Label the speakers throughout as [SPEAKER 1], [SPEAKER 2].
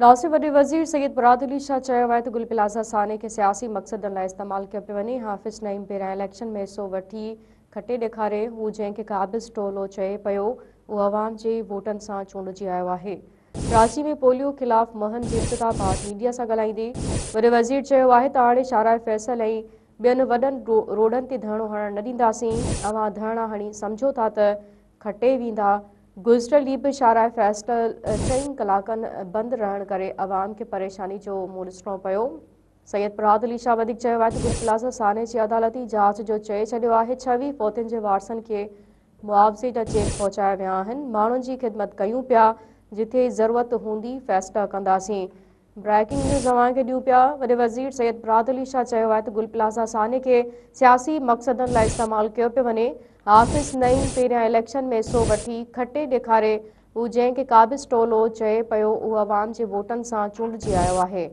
[SPEAKER 1] ناصر وڏي وزير سيد مراد علي شاهه چيو آهي ته گل پلازا سانحي کي سياسي مقصدن لاء استعمال ڪيو پيو وڃي، حافظ نعيم پهريان اليڪشن ۾ حصو وٺي کٽي ڏيکاري، هو جنهن کي قابض ٽولو چئي پيو اهو عوام جي ووٽن سان چونڊجي آيو آهي. ڪراچي ۾ پوليو خلاف مهم جي افتتاح بعد ميڊيا سان ڳالهائيندي وڏي وزير چيو آهي ته هاڻي شاهراهه فيصل ۽ ٻين وڏن روڊن تي ڌرڻو هڻڻ نه ڏينداسين، اوهان ڌرڻا هڻي سمجهو ٿا ته کٽي ويندا، گذريل ڏينهن به شاهراهه فيصل چئن ڪلاڪن بند رهڻ ڪري عوام کي پريشاني جو منهن ڏسڻو پيو. سيد مراد علي شاهه وڌيڪ چيو آهي ته گل پلازا سانحي جي عدالتي جاچ جو چئي ڇڏيو آهي، 26 فوتين جي وارثن کي معاوضي جا چيڪ پهچايا ويا آهن، ماڻهن جي خدمت ڪيون پيا، جٿي ضرورت هوندي فيصلا ڪنداسين. بريڪنگ نيوز اوهان کي ڏيون پيا، وڏي وزير سيد مراد علي شاهه چيو آهي ته گل پلازا سانحي کي سياسي مقصدن لاء استعمال ڪيو پيو وڃي، حافظ نعيم پهريان اليڪشن ۾ حصو وٺي کٽي ڏيکاري، هو جنهن کي قابض ٽولو چئي پيو اهو عوام جي ووٽن سان چونڊجي آيو آهي.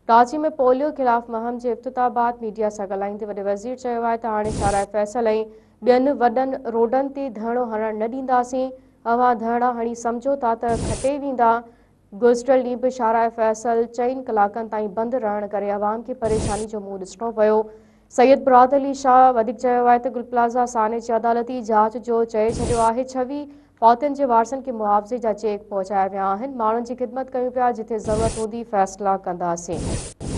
[SPEAKER 1] ڪراچي ۾ پوليو خلاف مهم جي افتتاح بعد ميڊيا سان ڳالهائيندي وڏي وزير چيو آهي ته هاڻي شاهراهه فيصل ۽ ٻين وڏن روڊن تي ڌرڻو هڻڻ نه ڏينداسين، اوهان ڌرڻا هڻي سمجهو ٿا ته کٽي ويندا، گذريل ڏينهن به شاهراهه فيصل چئن ڪلاڪن تائين بند رهڻ ڪري عوام کي پريشاني جو منهن ڏسڻو پيو. سيد مراد علي شاهه وڌيڪ چيو آهي ته گل پلازا سانحي جي عدالتي جاچ جو چئي ڇڏيو آهي، 26 فوتين جي وارثن کي معاوضي جا چيڪ پهچايا ويا آهن، ماڻهن جي خدمت ڪيون پيا، جٿي ضرورت هوندي فيصلا ڪنداسين.